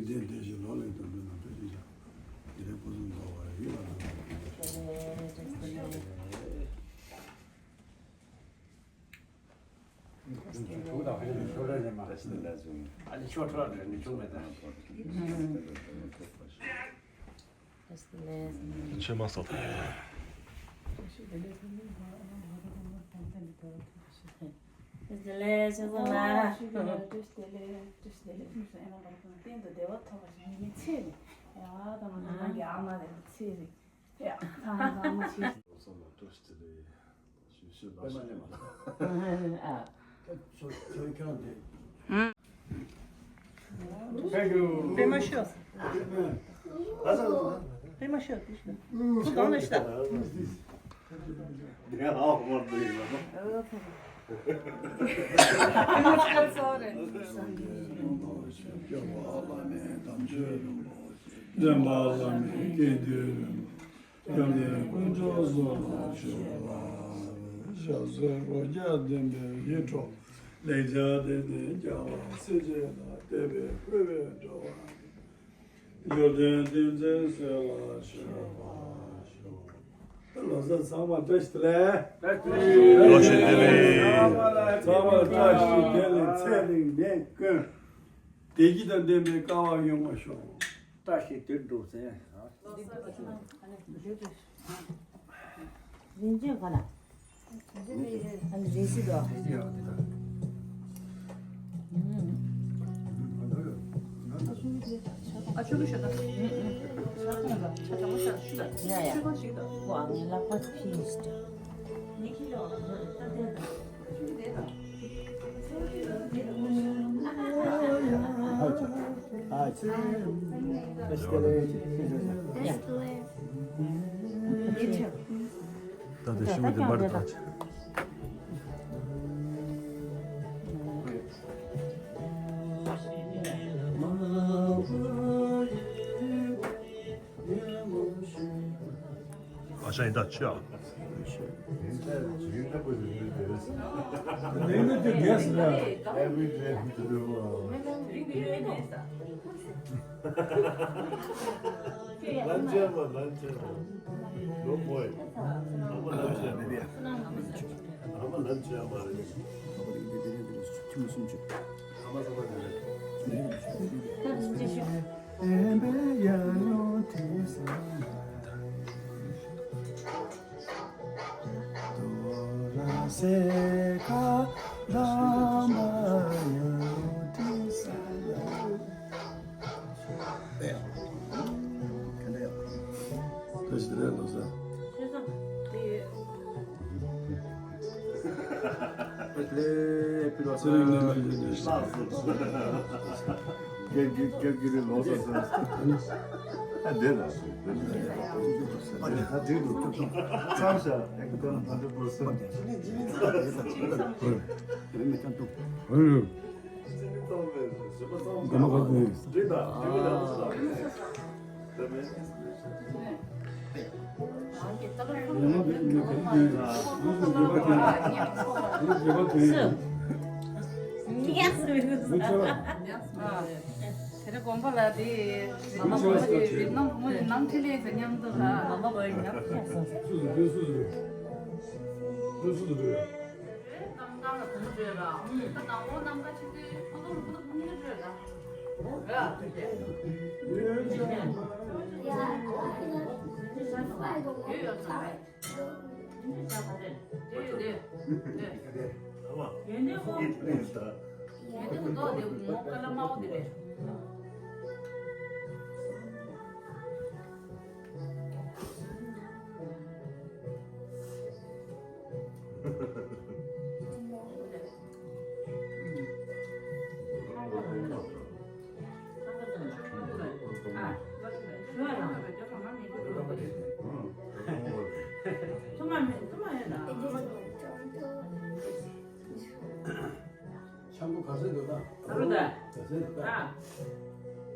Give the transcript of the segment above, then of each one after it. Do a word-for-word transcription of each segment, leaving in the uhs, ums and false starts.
དེ་ལས་དེ་བཞིན་ལོ་ལེགས་དོན་འགྲུབ་རྣམས་ཐུགས་རྗེ་ཆེ། དེ་ལས་སྐུ་གསུམ་འགྲོ་བར་ཡིད་ལ་འདུག་པད་མ་ཤོག་པད་མ་ཤོག་ཁྱོད་གང་ནས་ཤི་ད། སྟོན་པ་བླ་མའི་དགེ་འདུན་རིན་པོ་ཆེ། སྐྱབས་གནས་དཀོན་མཆོག་གསུམ་ལ་མཆོད་པ། ཞབས་སོར་སྒོ་བརྒྱ་ལྡན་པའི་ཡིད་འཕྲོག་ལེགས་སྦྱར་སྡེ་ཚན་རྒྱལ་བ་སྲས་བཅས་ལ་དད་པས་བསྐུལ་བའི་སྤྲོ་བ། འབྱོར་ལྡན་བསྟན་འཛིན་སྲས་ལ་མཆོད་པ་ཞུ། ལོ་གསར་ཚང་མ་བཀྲ་ཤིས་བདེ་ལེགས། བཀྲ་ཤིས་བདེ་ལེགས། ཚང་མ་ཚང་མ་བཀྲ་ཤིས་བདེ་ལེགས། ཚེ་རིང་ནད་དཀོན། བདེ་སྐྱིད་དང་ལྡན་པའི་སྐལ་བ་ཡོང་བ་ཤོག་བཀྲ་ཤིས་དོན་འགྲུབ་ཟེར། རིན་ཆེན་ག་ལ། ཨ་ནི་རེ་སི་དོ། ཨ་ཆུ་ལུ་ཤ་ད། ཆ་ཚང་ད། ཆ་ཚང་མ་ཤ་ཤུ་ད། ཡ་ཡ། ཆུ་ཚང་ཞིག་ད། ཁོ་ཨ་ནི་ལག་པ་ཕིས་ཏ། ནི་ཁི་ལོ། ད་དེ་ད། ཆུ་དེ་ད། ད་ལྟ་ཤི་བོ་དེ་མར་ད། ཨ་ཤ་ཡིན་ད་ཆུ་ཨ། Every day to do. ལམ་ཆེན་མ་ལམ་ཆེན་མ། No point. ཨ་མ་ལམ་ཆེན་མ། ཨ་མ་ལམ་ཆེན་མ་རེད། ཨ་མ་ས་མ་རེད། དེ་རིང་དགོན་པ་ལ་དེ་མ་མ་མ་དེ་ནམ་མོ་ནམ་ཐི་ལེ་ཟེར་མཉམ་དུ་ལ་མ་མ་བ་ཉག་ཁ་སོང་། སུ་སུ་སུ་སུ་སུ་སུ་སུ། ཆང་བུ་ག་ཚོད་འདུག་ད། ཨ་རུ་ད། ག་ཚོད་འདུག་ད། ཨ།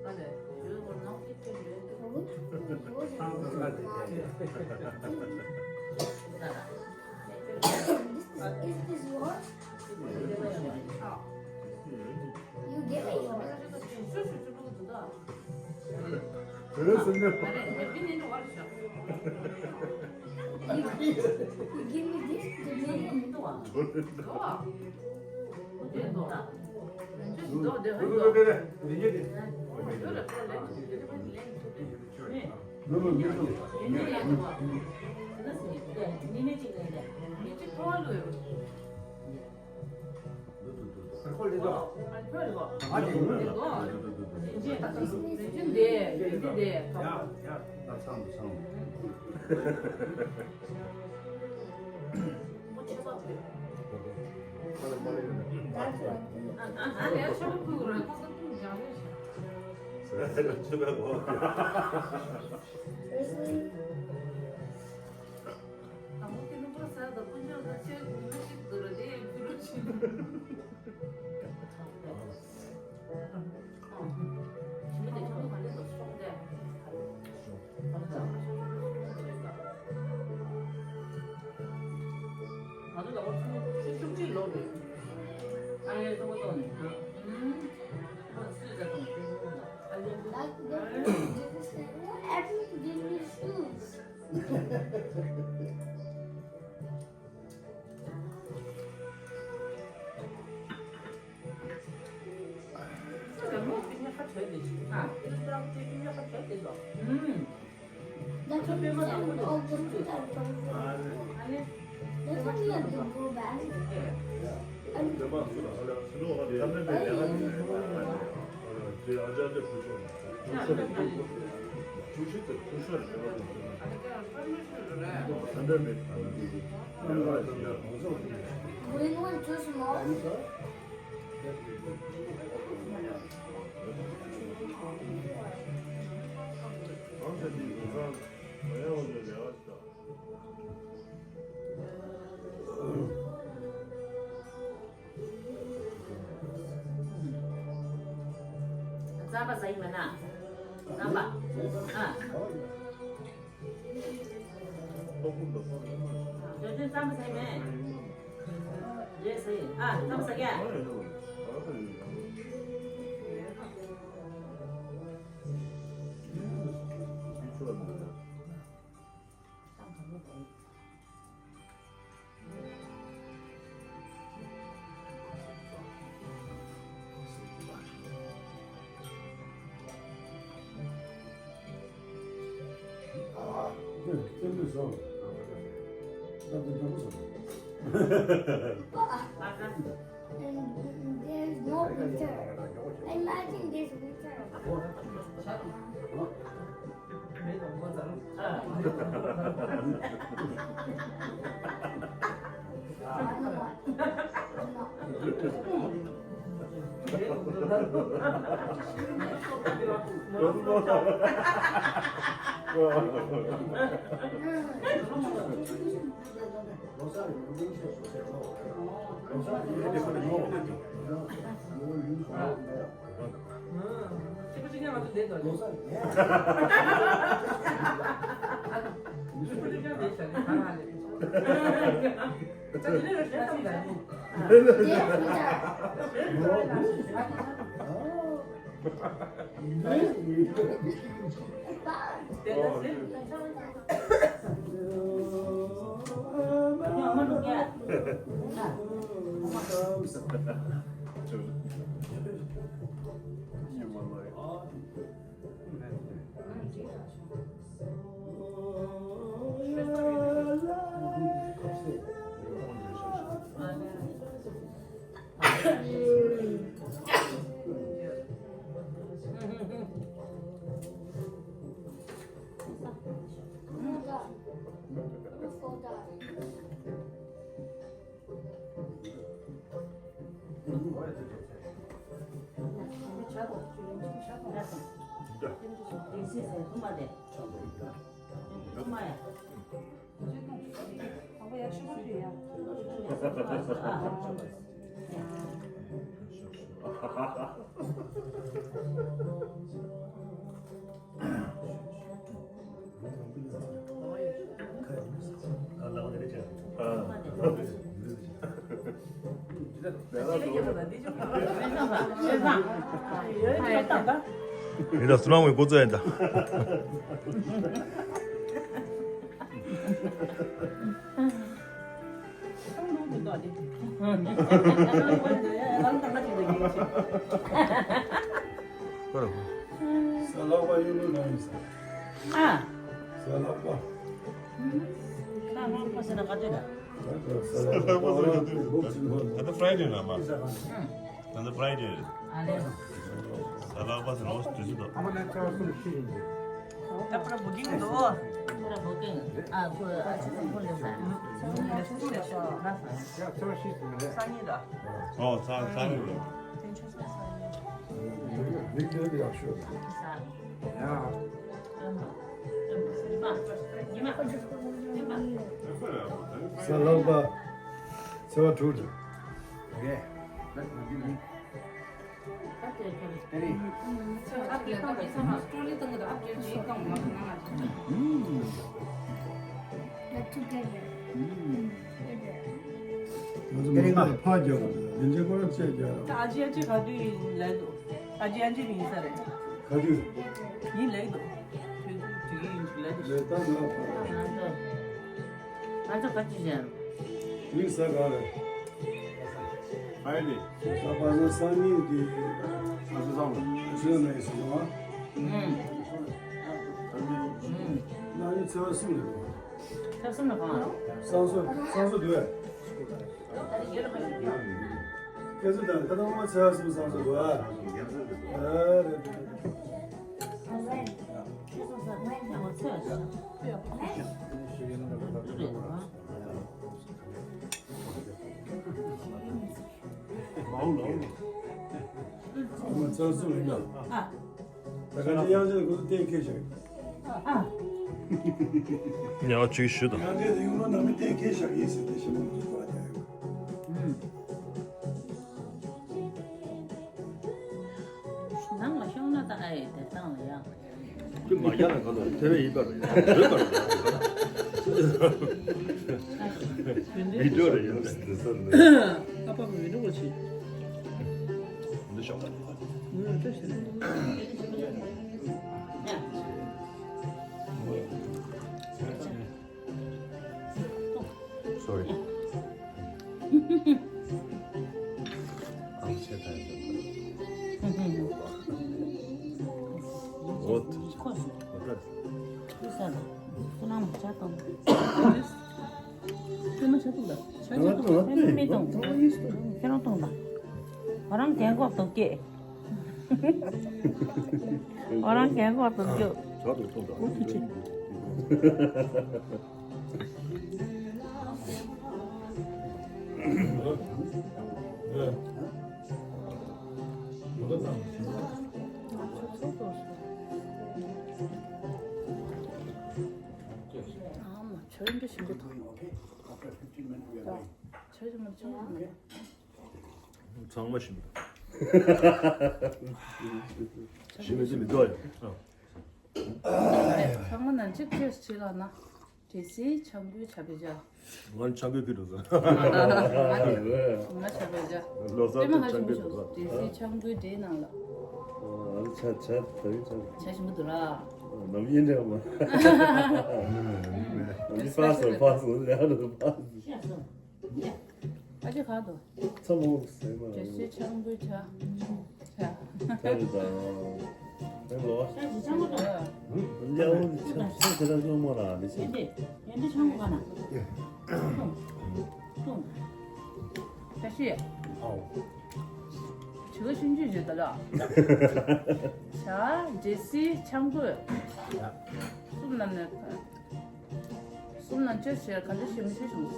ཨ་ལེ། ཡོད་སྐོར་ནང་ཐིག་ཐིག་རེད། ཆང་བུ་ག་ཚོད་འདུག་ད། Is this yours? You give me yours. Give me this, give me this. Like the, everything is shoes. That's what we said. All the food are from there. Doesn't mean to go back. Green one too small. རྩམ་པ་ཟ་ཡི་མེད་ན། རྩམ་པ། ཨ། ཇོ་ཇོ་རྩམ་པ་ཟ་ཡི་མེད། རེད་ཟ་ཡི། ཨ། རྩམ་པ་ཟ་ག And there's no winter. Imagine this winter. ཡིན་ད་སུ་ལང་བའི་འགོ་རྩོད་ཡིན་ད། ས་ལག་པ་གཡུ་ལོ་ནང་ཡིན་ས། ཨ། ས་ལག་པ། ས་ལག་པ་ཟེར་ན་ག་དུས་ད། ད་ལྟ་Friday ན་མ། ད་ལྟ་Friday རེད། ཨ་ལེ། ས་ལག་པ་ཟེར་ན་འོ་དུས་ཚོད་དོ། ད་པར་booking འདུག་ད་པར་booking ཨ་ཁོ་ཨ་ཆུ་ཚོད་ཁོ་ལེ་ས། ཆུ་ཚོད་ལེ་ཤོ་ན་ས། ཡ་ཚོ་ཤི་སོང་རེད། སང་ཉིན་ད། ཨོ་ས་ས་ཉིན་རེད། དེ་ཆུ་ཚོད་སང་ཉིན། མི་ཁྱོད་ཡག་ཤོས། ས། ཡ། ས་ལག་པ། ཚེས་པ་དྲུག་ཏུ། རེད། ང་ཚོ་མ་ཕར་རྒྱབ་པ་དང་ལན་ཅན་ཁོ་རང་བཅས་རྒྱབ་ར། ཨ་ཅེ་ཨ་ཅེ་ག་དུས་ཡིན་ལབ་འདུག་ཨ་ཅེ་ཨ་ཅེ་ཡིན་ས་རེད། ག་དུས། ཡིན་ལབ་འདུག་དུས་དུས་ཡིན་ལབ་འདུག་ལས་ད་ང་ཕར། ང་ཚོ་ག་ཅི་བྱས་རོ། ཡིན་ས་ག་རེད། ཧའི་ནི། ད་པ་ན་སང་ཉིན་དེ། ང་ཚོ་སང་ལ། ཕྱི་ལ་ནས་སུ་ཡོང་ཨ། ཨུམ། ཨུམ། ན་ནི་ཚེས་པ་གསུམ་ལ་ཡོང་། ཚེས་པ་གསུམ་ལ་གང་ཨ། སང་སོ་སང་སོ་དུས། ཁྱེད་ཚོ་དང་ཁ་ཐང་མ་ཚེ་བ་སུམ་སང་སོ་དུ་ཨ། ཨ་རེད། མ་འོང་ལ་འོང་། ཚེ་བ་སུམ་ཡིན་ན། ད་ག་ནས་དབྱངས་ཅན་ཁོ་ཚོ་གཏན་འཁེལ་བཞག་ཨ། ཉལ་བ་བཅུ་ཞུ་དང་། དབྱངས་ཅན་དེ་ཡུལ་ལུང་ནང་མི་གཏན་འཁེལ་བཞག་ཡིན་ཟེར་ཏེ་ཞེ་མང་ཚོ་ཐོག་ལ་རྒྱག་ཡོད། ནང་ལ་ཤོང་ན་ད་ཨ་ཡེ་དེ་བཏང་ལ་ཡག་ཁྱོད་མ་རྒྱག་ན་ག་ལ་དེ་བས་ཡིན་པར་ཡོད་པར་ཡོད། བི་ཌིའོ་རེ་ཡོད་དེ་ས་ནས། ཨ་ཕ་གི་བི་ཌིའོ་ཅིག་འདི་ཤོག Sorry. I'm so tired. What? What? ཁྱོད་མ་ཆ་ཐུག་ལ། ཆ་ཆ་ཐུག་ལ། ཁྱོད་མ་མི་གཏོང་། ཁྱོད་རང་གཏོང་དང་། ཁྱོད་རང་གཏོང་དང་། ཁོ་རང་རྒན་གོག་ཏུ་སྐྱོ། ཇོ་དུ་ཐུག་དང་། ཨུ་ཐུ་ཆེ། ཨ་མ་ཆོས་འདི་ཞིག་འདུག་ད་ཆོས་ཀྱི་མི་ཆོས་མི། ཚང་མ་ཞིམ་པ། ཞིམ་པ་ཞིམ་པ་འདུག་ཡ། ཚང་མ་ནང་གཅིག་ཅེས་བྱེད་ལ་ན། འདྲེ་སྲིན་ཆང་བུའི་ཆ་བེ་ཇ། ང་ཆང་བུའི་ཕི་འགྲོ་ཟ། ང་ཆ་བེ་ཇ། ལོ་སར་དུ་ཆང་བུའི་འགྲོ་ཟ། འདྲེ་སྲིན་ཆང་བུའི་འདྲེ་ནང་ལ། ཆ་ཆ་ད་རིང་ཆ། ཆ་ཞིམ་པོ་འདུག་ར། ནམ་ཡིན་འདྲ་མ། ནི་ཕ་སོ་ཕ་སོ་ལ་ཕ་སོ། ཨ་ཅེ་ག་དོ། ཚ་མོ་སེ་མ། ཇེ་སི་ཆང་བུ་ཆ། ཆ། ཐ་རི་དང་། ཨེ་ལོ། ཆ་ཞི་ཆང་བུ་དང་། ལ་འོ་ཆ་ཆ་ཁ་ཐ་ཆོ་མོ་ར་ལི་ཆ། ཡན་ཏེ་ཡན་ཏེ་ཆང་བུ་ག་ན། ཏུང་ཏུང་། ཆ་ཤི། ཨའོ། ཆི་ག་ཤིན་ཅུ་ཞིག་ད་ལ། ཆ་ཇེ་སི་ཆང་བུ། གསུམ་ནམ་ནས། གསུམ་ན་ཅོ་ཤེར་ག་འདྲ་ཞིམ་ཤེས་བྱུང་།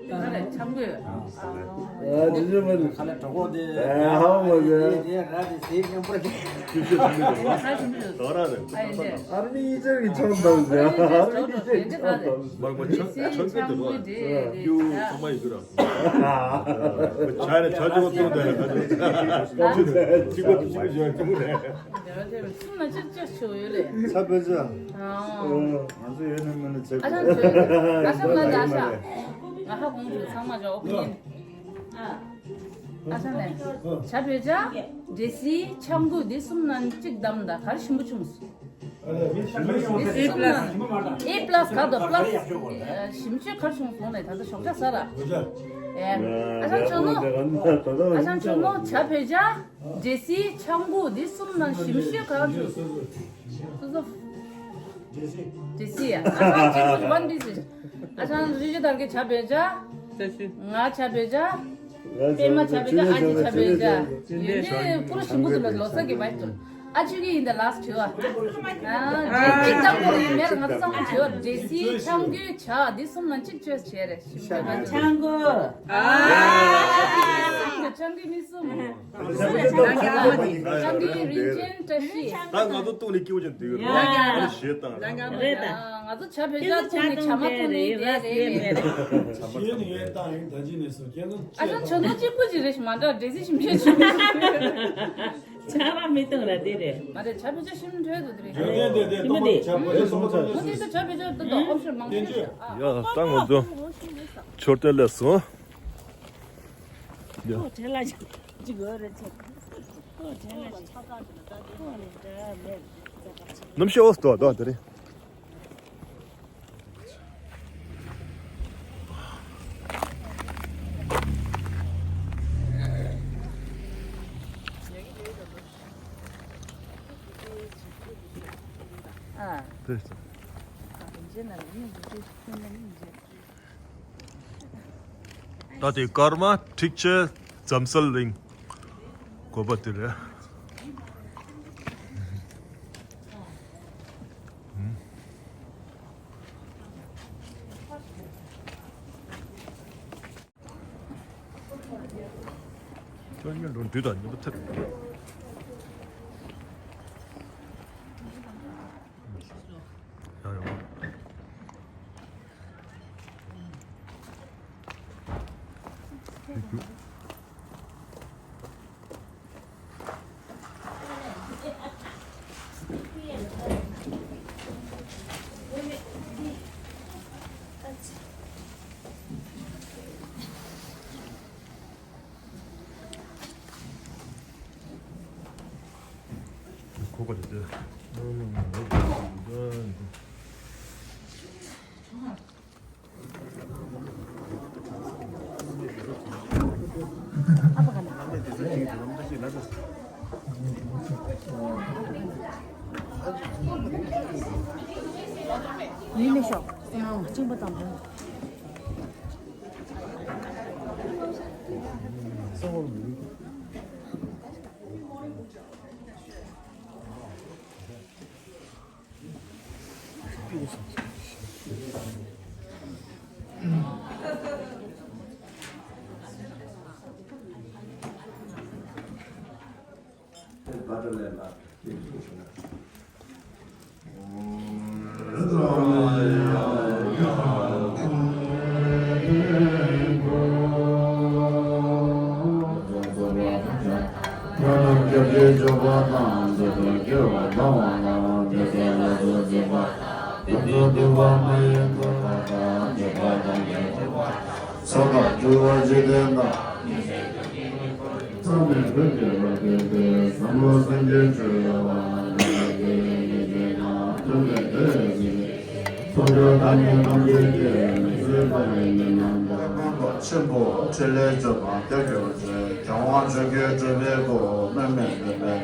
ད་རེ་ཆང་གོས། ཨ་ཇི་ཇི་མ་ཇི། ཁ་ལ་གྲོགས་པོ་དེ། ཨ་ཧ་མ་ཟེར། དེ་ར་དེ་ཟེ་མཉམ་པོ་ར་ཅིག་ཅོ་ཤེར་ཆང་གོས་དེ་ར། ད་ར་རེ། ཨ་ཡིན་དེ། ཨར་མི་ཡི་ཅག་གི་ཆང་དང་ཟེར། ཨར་མི་ཡི་ཅག་གི་ཆང་དང་། མར་མ་ཆང་ཆང་གོས་དེ་ར། ཡུ་ཚང་མ་ཡི་གུ་ར། ཆ་རེ་ཆ་ཅོ་བ་ཏུང་དེ་ར། ཅི་གོ་ཅི་གོ་ཅི་གོ་ཅི་གོ་ཅི་གོ་ཅི་གོ། སུམ་ན་ཅི་ཅི་ཆུ་ཡོད་ལེ། ཚ་པེ་ཅ། ང་ཚོ་ཡོད་ནི་མི་ནི་ཚེ། ཨ་ཅང་ཚོ། ཨ་ཅང་ང་ཅང་ཤ། ང་ཧ་གོང་ཚོ་ཚང་མ་ཅོ་ཨོ་ཕི་ཉིན། ཨ། ཨ་ཅག་ལགས། བྱ་བོད་ཇ། འབྲས་སིལ། ཆབ་མགོ་འདི་གསུམ་ནང་གཅིག་བདམས་དང་། ག་རེ་ཞིམ་པོ་བྱུང་སོང་། འདི་གསུམ་ནང་། ཨེ་པ་ལ་སི་ག་དང་པ་ལ་སི་ཞིམ་ཤོས་ག་རེ་བྱུང་སོང་ལས། ད་ལྟ་ཞོགས་ཇ་ཟ་ར། ཨེ། ཨ་ཅག་ཆོས་ནོར། ཨ་ཅག་ཆོས་ནོར། བྱ་བོད་ཇ། འབྲས་སིལ། ཆབ་མགོ་འདི་གསུམ་ནང་ཞིམ་ཤོས་ག་རེ་བྱུང་སོང་། སོ་སོ། འབྲས་སིལ་ཡ། ཨ་ཅག་གཅིག་པུ་ཝན་པིས་རེད། ཨ་ཅག་རི་ཇི་དར་གི་བྱ་བོད་ཇ། ང་བྱ་བོད་ཇ། པད་མ་བྱ་བོད་ཇ། ཨ་ཅེ་བྱ་བོད་ཇ། ཡོད་ནི་པུ་ར་ཞིམ་པོ་འདུག་ལ། ལོ་གསར་གི་བའི་ཏུ། ཨ་ཅེ་གི་ཡིན་ད་ལ་སི་བྲིས་པ། ཨ་ཅེ་གི་ཏང་པོ་ཡིན་མེད་ལ། ང་ཚོ་ཚང་མ་བྲིས་པ། འབྲས་སིལ། ཆབ་མགོ་ཇ་འདི་གསུམ་ནང་གཅིག་ཅོའི་སི་བྱས་རེད། ཞིམ་པོ་ཆབ་མགོ། ཨ། ཆབ་མགོ་ནི་གསུམ། ཆབ་མགོ་རིན་ཆེན་བཀྲ་ཤིས། ད་ང་ཚོ་ཏུང་ནི་སྐྱིད་པོ་ཅན་དུས་རེད། ང་ཞེས་དང་། རེད་ད། ང་ཚོ་བྱ་བོད་ཇ་ཏུང་ནི་ཇ་མ་ཏུང་ནི་དེ་རེད། ཞེས་ནི་ཡོད་ད་ཡིན་ད་ཅི་ནས་སོ་ཁྱེད་ཚོ། ཨ་ཅག་ཆོས་ནོར་གཅིག་པུ་ཅིག་རེད། མ་འདྲ་འབྲས་སིལ་ཞིམ་ཤོས་ཆུ། ཇ་ར་མི་ཏུང་ར་དེ་རེད། མ་རེད། བྱ་བོད་ཇ་ཞིམ་འདྲ་འདུག་དེ་རེད། ཞིམ་པོ་དེ། ཨོ་དེ་ད་བྱ་བོད་ཇ་ཏུང་ཏུང་ཨོ་དེ་ད་བྱ་བོད་ཇ་ཏུང་ཏུང་ཨོ་ཤོ་མང་པོ་ཞིག་ཡ། ད་ང་ཚོ་མཆོད་རྟེན་སླེབས་སོང་། ཡ། གནམ་གཤིས་ཨོ་སྟོ་ཏོ་དེ་རེད། ཨ། དེ་ལྟ། ད་དེ་ཀརྨ་ཁྲིག་ཆེ་ཛམ་སལ་གླིང་དགོན་པ་དེ་རེད། ཁྱོད་ཉོན་འགྲོ་དུས་དང་ཉོན་པ་ཐེབས། ཡང་ཡང་། Thank you. ཆེན་པོ་ཕྲིན་ལས་ཆོས་དང་སྐྱབས་མགོན་ཆེན། རྒྱལ་དབང་ཆོས་རྒྱལ་སྤྲུལ་པའི་སྐུ། དམན་མེད་མཁས་པའི།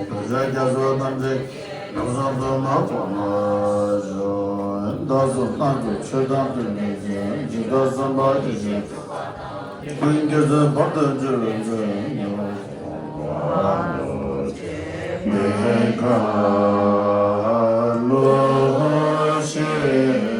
གདུལ་བྱ་རྒྱ་མཚོ་ཐམས་ཅད་ཡོངས་སུ་འདུ་མ་དགོངས་ལ་ཞུ། བདག་གསུམ་སྣང་གི་ཆོས་དང་མཐུན་པའི་ཚེ། འཇིག་རྟེན་གསུམ་པ་ཡེ་ཤེས་ཀུན་གྱི་ཚུལ་བར་དུ་གྱུར་པའི་ཚེ། ཉེ་བར་བྱང་བ་ལུ་ཇི་མི་ཁ་ལོ་ཞེས།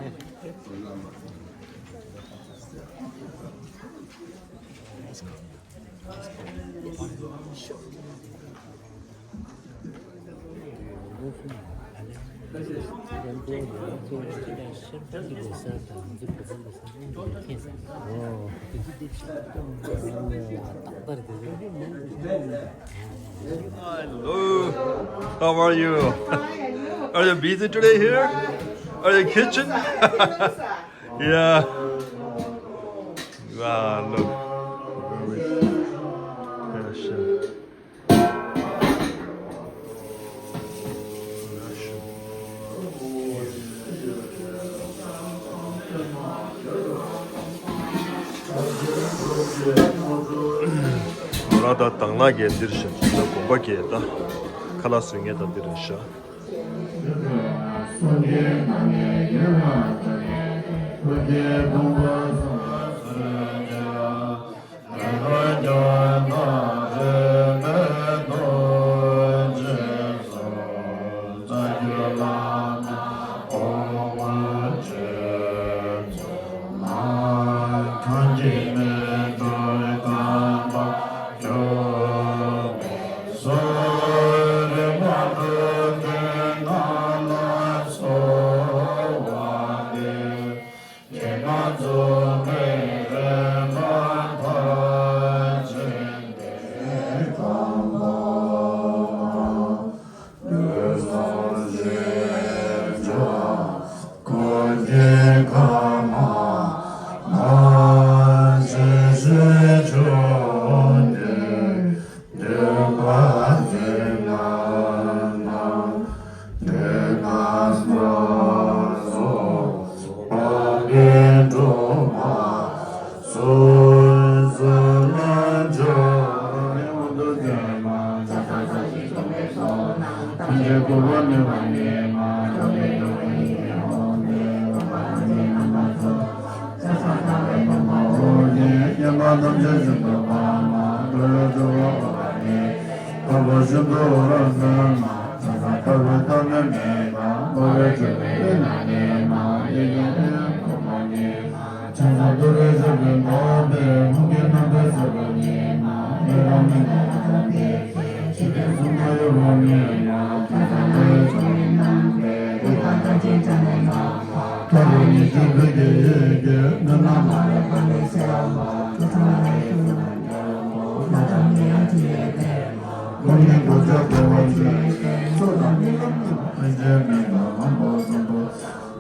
Hello, how are you? Are you busy today here? Are you kitchen? Yeah. Wow, look. Yeah, sure. ང་ད་དང་ལ་གས་འདིར་བཞག་དགོན་པ་གས་ད་ཁ་ལག་བཟོ་མཁན་ད་འདིར་བཞག་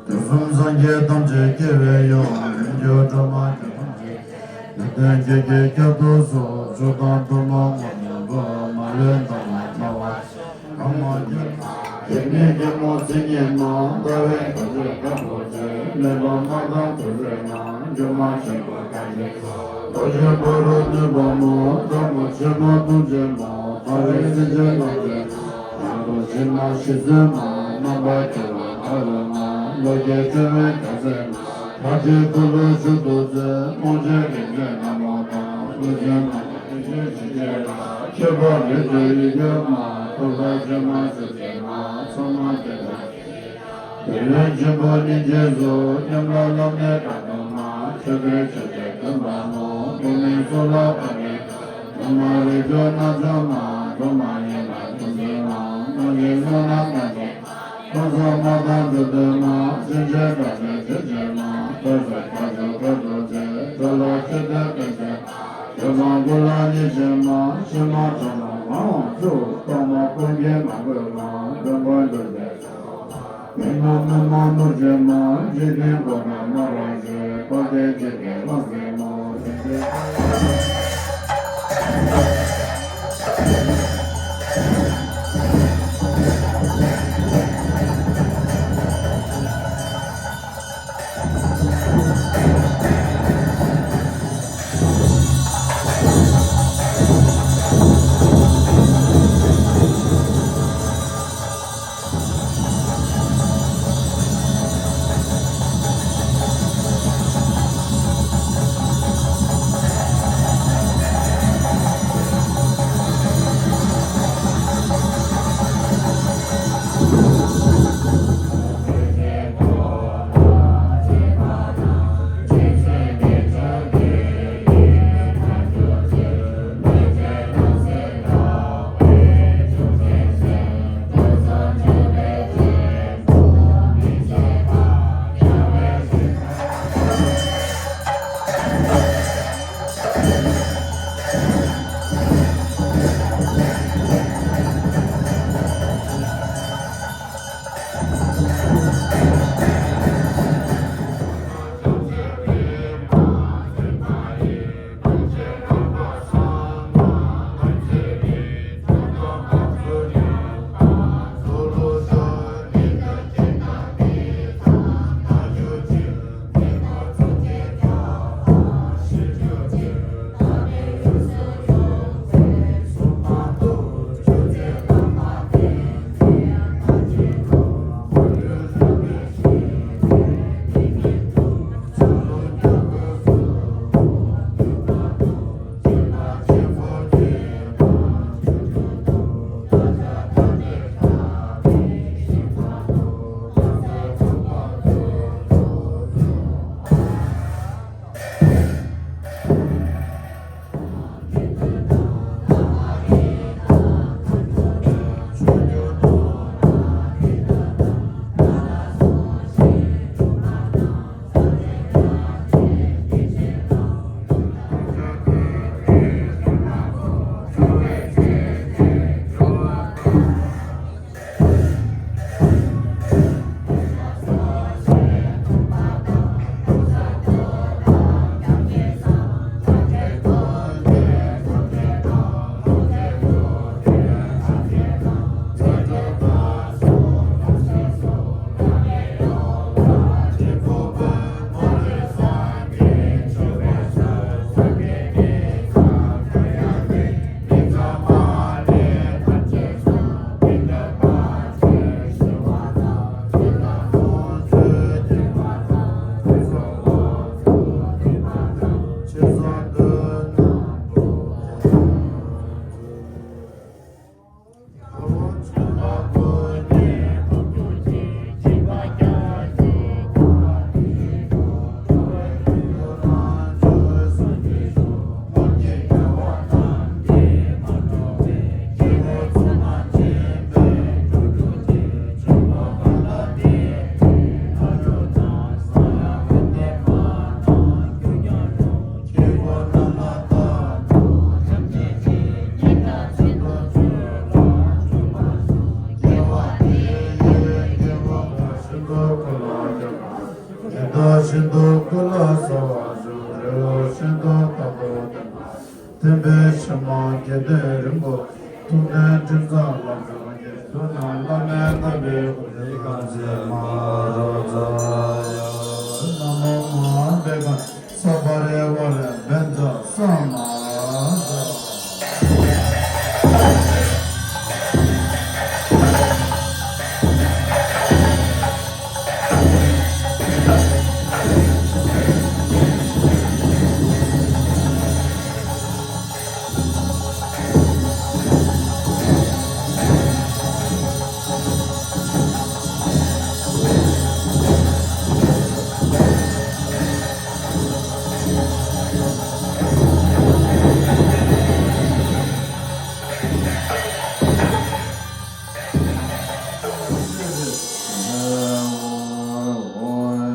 དུས་གསུམ་སངས་རྒྱས་ཐམས་ཅད་སྐྱེ་བའི་ཡུལ། རིམ་གྱིས་སྒྲོལ་མ་དེ་ཐམས་ཅད། ལུས་རྟེན་བརྒྱད་ཀྱི་སྐྱབས་སུ་གསོལ། མཆོག་དང་ཐུན་མོང་དངོས་གཉེན་པོ། མ་ལུས་དང་ལྡན་སྨྲ་བ། གང་མ་བྱོན། དེ་ནས་རྒྱལ་མོ་མཚན་ཉིད་མ། ལྟ་བའི་བུ་ཆེན་དཀར་པོ་ཆེ། ལེགས་པར་སྨྲ་དང་ཐུགས་རྗེ་མ། སྒྱུ་མ་ཆེན་པོ་དགའ་བྱེད། རྡོ་རྗེ་འབུམ་རམས་ནུས་པ་མ། ལྷ་མོ་ཆེན་མོ་གདོང་ཅན་མ། ཕ་རོལ་སེམས་ཅན་ཐམས་ཅད། ཡང་དག་ཕྱི་མ་ཞི་མཛད་མ། རྣམ་པར་རྒྱལ་བ་ཨ་ལ་མ། ལོ་བརྒྱའི་སྤྲུལ་པའི་རྒྱལ་མཚན་མ། ལྷ་ཆེན་འཁོར་ལོ་མཆོག་ཏུ་སྩོལ། རྨོངས་ཆེན་རིག་འཛིན་ལྷ་མོ་དང་། ཀླུ་ཆེན་དམག་དཔོན་ཆེན་ཞི་བྱེད་ལ། ཁྱད་པར་རིགས་ཀྱི་ཡི་གེ་མ། ཐུགས་ཀར་ཆེན་མོ་ཆུ་སྐྱེས་མ། ཚོགས་མ་སྟེ་ལ། དེ་ལས་ཆེན་པོ་སྙིང་རྗེའི་གཟུགས། མཉམ་ལ་བླ་མའི་བཀའ་དང་མ། ཆོས་སྐུའི་ཆུ་སྐྱེས་སྟོན་པ་མོ། ཐུགས་ནི་གཙུག་ལག་ཁང་གི། ཐོག་མར་རིགས་དྲུག་རྣལ་འབྱོར་མ། ཐོག་མ་ཉིད་ལ་ཐུགས་འཛིན་མ། རྣམ་གཉིས་ཀློང་ལ་རྟག་གཅིག། ཁོང་ཚོགས་མ་དང་འགྲོ་དོན་མ། སེམས་ཅན་དགྲ་བཅོམ་ཆོས་སྐྱོང་མ། ཐོས་རྗེ་མཁའ་འགྲོ་ཀུན་ཏུ་མཛེས། འགྲོ་ལ་མཆོད་རྟེན་ཀུན་མཛེས་མ། སྒྲོལ་མ་སྐུ་ལ་མཉེས་བྱེད་མ། ཕྱི་མ་ཁྲོ་མོ་ངག་དབང་ཕྱུག། ཐོག་མ་ཀུན་མཁྱེན་མ་བསྐུལ་མ། མགོན་པོ་འདུལ་བའི་མི་མ་མི་མ་ནོར་བྱེད་མ། འཇིག་རྟེན་མགོན་པོ་སྨྲ་བ་ཞིག། དཔལ་ལྡན་འཇིག་རྟེན་དབང་ཟེར་མ། དེ་དག་བཞིན་དུ་སྐུ་ལ་གསོལ་བ་འདེབས། རི་བོ་ཤིན་ཏུ་དྭགས་པོ་བསྟན་པ། བསྟན་པའི་ཕྱི་མ་དགེ་ལྡན་རིན་པོ་ཆེ། ཐུབ་བསྟན་ཁྲི་བཟང་ལ་སོགས་ཀྱི། མདུན་ན་བླ་མེད་དམ་པའི་སྐུ། ཡི་དམ་ཚིག་མ་རོ་ཛ་ཡ། ན་མོ་མ་འབད་ག་ས་པ་རེ་ཝ་རེ་བན་ཛ་ས་མ་ཛ།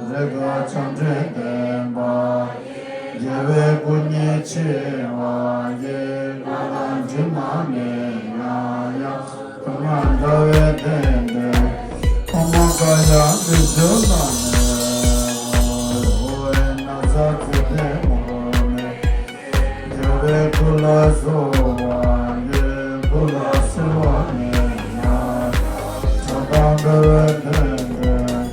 རེ་ཁཱ་ཆང་ཕྲེང་བརྟན་པ་ཡི། རྒྱལ་བའི་སྐུ་བརྙེས་ཆེ་བ་ཡི། བླ་དང་དྲི་མ་མེད་ཡང་ཡང་། ཐོག་མར་འདྲ་བའི་རྟེན་འབྲེལ། ཐོག་མར་ཀ་ཡ་བདུད་འཇོམས་རྣམས་ནི། ན་བཟའ་མཆོད་རྟེན་ངོར་མེད། རྒྱལ་བའི་སྐུ་ལ་གསོལ་བ་འདེབས། སྐུ་ལ་གསོལ་བ་འདེབས་ན། གྲགས་དང་འདྲ་བའི་རྟེན་འབྲེལ།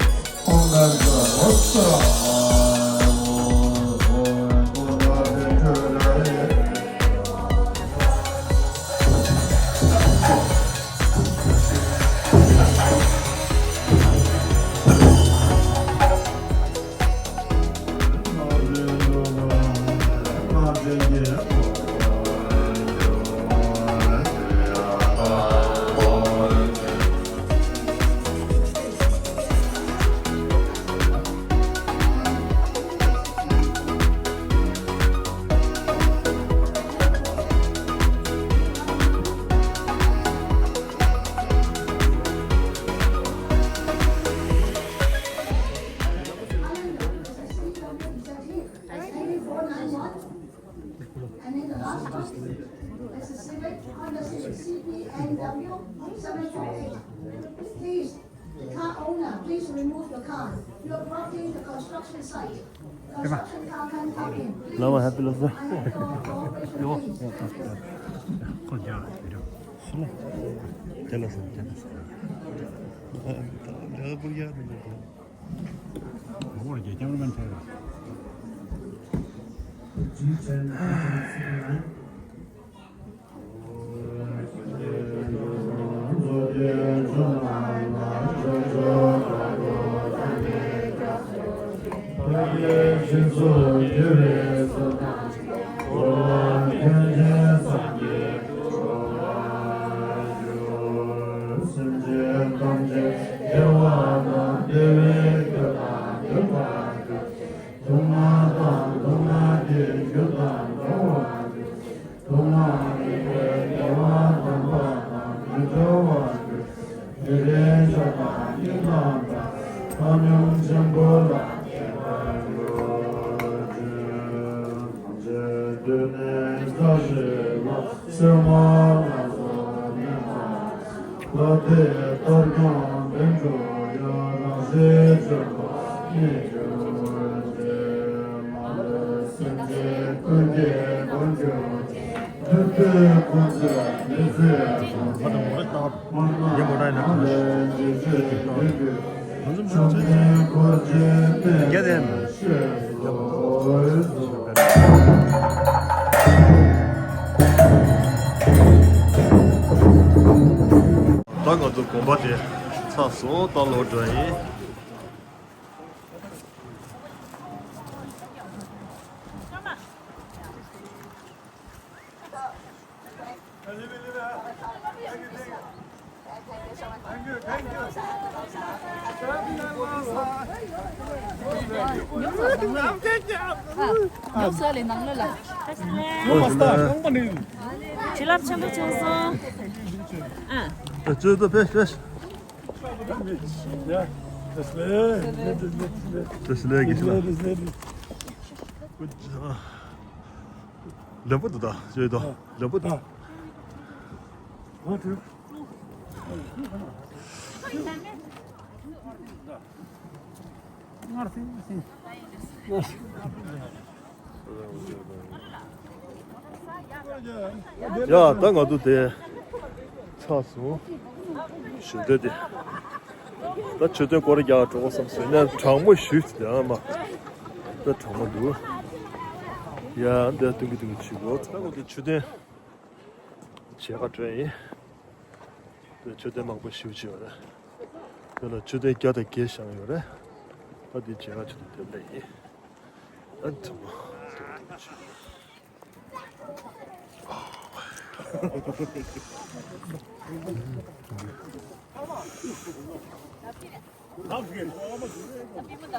ཨོཾ་བཛྲ་ཨོ་ཙ། ཨོཾ་བཛྲ་ཨོ་ཙ། And then the last one is a civic Honda Civic C P N W seven four eight. Please, the car owner, please remove your car. You are blocking the construction site. Construction car can't come in. Please. I have called cooperation, please. Tell us, tell us. སེམས་ཅན་ཐམས་ཅད་བདེ་བ་དང་བདེ་བའི་རྒྱུ་དང་འདོད་པར་གྱུར། སྡུག་བསྔལ་དང་སྡུག་བསྔལ་གྱི་རྒྱུ་དང་བྲལ་བར་གྱུར། སྡུག་བསྔལ་མེད་པའི་བདེ་བ་དམ་པ་དང་མི་འབྲལ་བར་གྱུར། དེ་འདྲའི་མཆོག་དང་དབྱིངས་དང་འདྲ། ཐོབ་ཉམས་ཆེན་པོ་ལ་བརྟེན་པར་གྱུར་ཅིག། ཐམས་ཅད་དུས་གནས་རྩ་བཞི་ལ། གསེག་མ་ལ་སོགས་ནས་མ། ལྷ་དེ་ལྟར་ཀྱང་བདེ་འགྲོ་ཡང་། རང་བཞིན་བརྗོད་པ་མི་འགྱུར་ཏེ། མ་ལུས་སེམས་ཅན་ཀུན་གྱི་སྒོ་འགྱུར་ཏེ། བདུད་བཏུལ་དཀོན་མཆོག་མི་བཟད་དང་། མ་ན་མ་ལས་འཇིགས་བྱེད་བདུད་ཀྱི་མཆོད་རྟེན་འཁོར་བཅས་རྟེན་བཞེངས་སུ་གསོལ། ད་ང་ཚོ་དགོན་པ་དེ་ཚར་སོང་། ད་ལོག་འགྲོ་ཡིན། ཉོག་ས་ལས་ནང་ལོ་ལ། བྱིན་རླབས་ཆེན་པོ་བྱུང་སོང་། ཨ། བྱོས་དང་ཕེབས་ཕེབས། ཡ། བདེ་ལེགས། བདེ་ལེགས། བདེ་ལེགས། བདེ་ལེགས། བདེ་ལེགས། ལེགས་པོ་འདུག་ད། བྱོས་དང་། ལེགས་པོ་འདུག། ཨ། ཨ། ཨ། ཡ་ད་ང་ཚོ་དེ་ཚར་སོང་། ཞུ་འདོད་དེ། ད་མཆོད་རྟེན་སྐོར་རྒྱག་འགྲོ་བསམ་སོང་ན་གྲང་མོ་ཞུས་ཟེར་ཨ་མ། ད་གྲང་མོ་འདུག་ཡ་འདི་སྟོན་གི་སྟོན་གི་བྱེད་དགོས། ད་ང་ཚོ་མཆོད་རྟེན་མཇལ་ཁ་འགྲོ་ཡིན། དེ་མཆོད་རྟེན་མང་པོ་ཞེ་པོ་ཅིག་ཡོད་རེད། དེ་ལ་མཆོད་རྟེན་བརྒྱ་དང་བརྒྱད་བཞེངས་ཡོད་རེད། ད་འདི་མཇལ་ཁ་ཆེད་དུ་ཕེབས་ལེ་ཡིན། ཨ་ནི་ཚང་མ།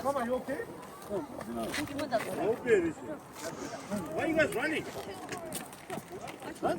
Mama, you okay? No, where is it? Why you guys running? Huh?